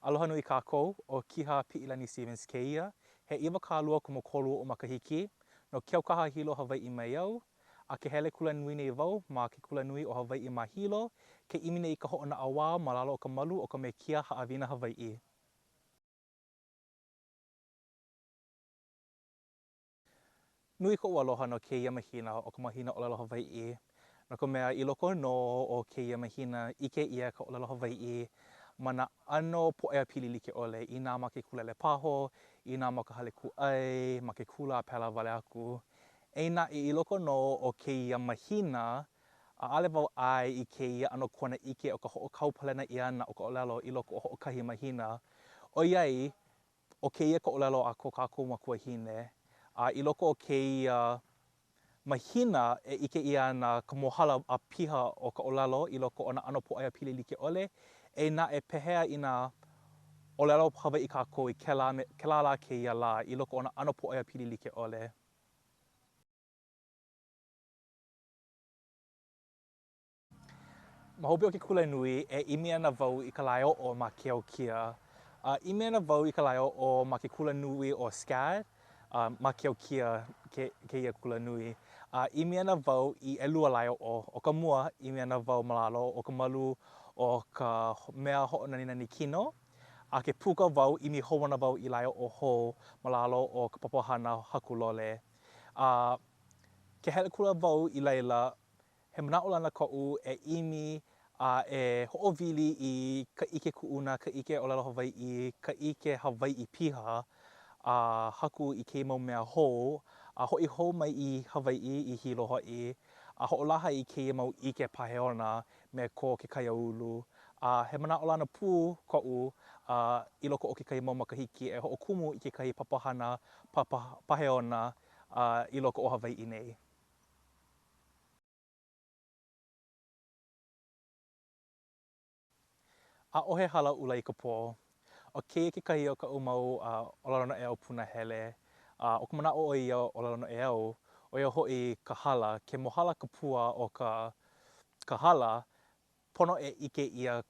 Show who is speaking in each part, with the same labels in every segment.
Speaker 1: Aloha nui kākou, ʻo Kiha Piʻilani Stevens kēia. He 23 oʻu makahiki. No Keaukaha Hilo, Hawaiʻi mai au. A ke hele kulanui nei wau ma ke Kulanui o Hawaiʻi ma Hilo, ke ʻimi nei i ka hoʻonaʻauao ma lalo o ka malu o ka Mēkia Haʻawina Hawaiʻi. Nui koʻu aloha no kēia mahina ʻo ka mahina ʻōlelo Hawaiʻi, no ka mea, i loko nō o kēia mahina, ʻike ʻia ka ʻōlelo Hawaiʻi ma nā ʻano pōʻaiapili like ʻole, inā ma ke kūlelepaho, inā ma ka hale kūʻai, ma ke kula a pēlā wale aku. Eia naʻe, i loko nō o kēia mahina, ʻaʻole wau ʻae i kēia ʻano kuanaʻike o ka hoʻokaupalena ʻia ʻana o ka ʻōlelo i loko o hoʻokahi mahina, ʻoiai, ʻO kēia ka ʻōlelo a ko kākou makuahine, a i loko o kēia mahina e ʻike ʻia ana ka mōhala a piha o ka ʻōlelo i loko o nā ʻano pōʻaiapili like ʻole, eia naʻe pehea inā ʻōlelo Hawaiʻi kākou i kēlā me kēlā lā kēia lā i loko o nā ʻano pōʻaiapili like ʻole. Ma hope o ke kulanui, e ʻimi ana wau i ka laeoʻo ma Keokia. A ʻimi ana wau i ka laeoʻo ma ke kulanui ʻo SCAD, a ma Keokia kēia kulanui. A ʻimi ana wau i ʻelua laeoʻo. ʻO ka mua, ʻimi ana wau ma lalo o ka malu o ka mea hoʻonaninani kino. A ke puka wau, ʻimi hou ana wau i laeoʻo hou ma lalo o ka papahana hakulole. A ke hele akula wau i laila, He manaʻolana koʻu e ʻimi a e hoʻowili i ka ʻike kuʻuna, ka ʻike ʻōlelo Hawaiʻi, ka ʻike Hawaiʻi piha, a haku i kēia mau mea hou, a hoʻi hou mai i Hawaiʻi, i Hilo hoʻi, a hoʻolaha i kēia mau ʻike pāheona me ko ke kaiāulu. A he manaʻolana pū koʻu a i loko o kekahi mau makahiki e hoʻokumu i kekahi papahana pāheona i loko o Hawaiʻi nei. ʻAʻohe hala ʻula i ka pō. ʻO kēia kekahi o kaʻu mau ʻōlelo noʻeau punahele. A ʻo ka manaʻo o ia ʻōlelo noʻeau, ʻo ia hoʻi ka hala, ke mohala ka pua o ka ka hala, pono e ʻike ʻia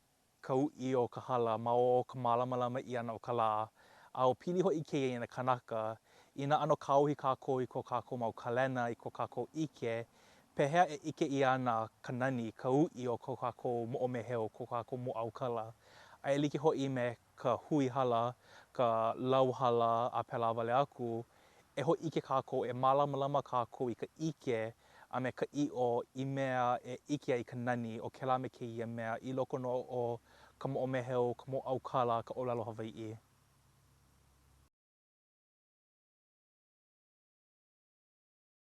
Speaker 1: ka uʻi o ka hala ma o ka mālamalama ʻia ʻana o ka lā, a ua pili hoʻi kēia i nā kānaka. Inā ʻano kāohi kākou i ko kākou mau kalena, i ko kākou ʻike, pehea e ʻike ʻia ana ka nani, ka uʻi o ko kākou moʻomeheu, ko kākou mōʻaukala? A e like hoʻi me ka hui hala, ka lau hala a pēlā wale aku, e hōʻike kākou, e mālamalama kākou i ka ʻike a me ka ʻiʻo i mea e ʻike ai i ka nani o kēlā me kēia mea i loko nō o ka moʻomeheu, ka mōʻaukala, ka ʻōlelo Hawaiʻi.